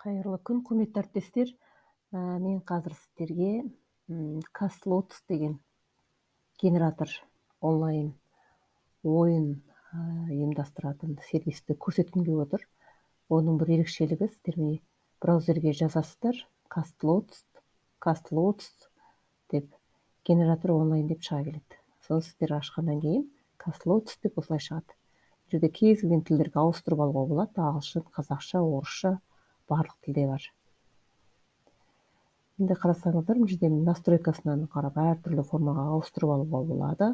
Қайырлы күн, құрметті әріптестер! Мен қазір сіздерге Castlotus деген генератор онлайн ойын ұйымдастыратын сервисті көрсеткім келіп отыр. Оның бір ерекшелігі: сіздер, міне, браузерге жазасыздар Castlotus, Castlotus деп, генератор онлайн деп шыға келеді. Соны сіздер ашқаннан кейін Castlotus деп осылай шығады. Бұл жерде кез келген тілдерге ауыстырып алуға болады: ағылшын, қазақша, орысша, барлық тілде бар. Енді қарасаңыздар, мына жерде настройкасынан қарап, әртүрлі формаға ауыстырып алуға болады.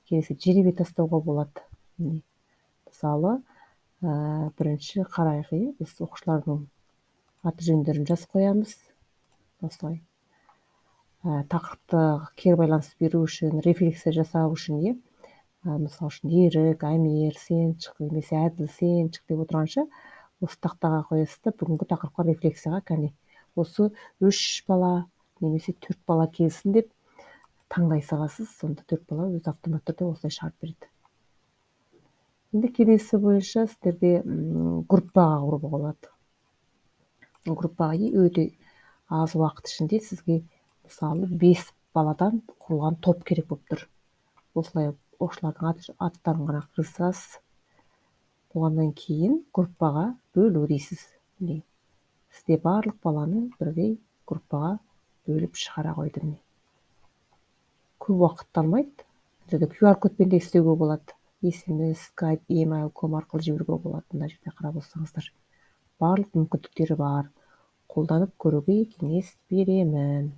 Келесі жеребе тастауға болады. Міне, мысалы, бірінші қарайық, иә, біз оқушылардың аты жөндерін жазып қоямыз осылай. Тақырыпты кері байланыс беру үшін, рефлексия жасау үшін, иә, мысалы үшін, «Ерік, Әмир, сен шық» немесе «Әділ, сен шық» деп отырғанша, осы тақтаға қоясыз да, бүгінгі тақырыпқа рефлексияға, кәне, осы үш бала немесе төрт бала келсін деп таңдай саласыз. Сонда төрт бала өзі автоматты түрде осылай шығарып береді. Енді келесі бойынша сіздерде группаға құруға болады. Группаға өте аз уақыт ішінде сізге, мысалы, бес баладан құрылған топ керек болып тұр. Осылай оқушылардың аттарын ғана кіргізесіз. Болғаннан кейін группаға бөлу дейсіз. Міне, сізде барлық баланы бірдей группаға бөліп шығара қойды. Міне, көп уақытты алмайды. Бұл жерде QR кодпен де істеуге болады, SMS, Skype, email ком арқылы жіберуге болады. Мына жерде қарап отырсаңыздар, барлық мүмкіндіктері бар. Қолданып көруге кеңес беремін.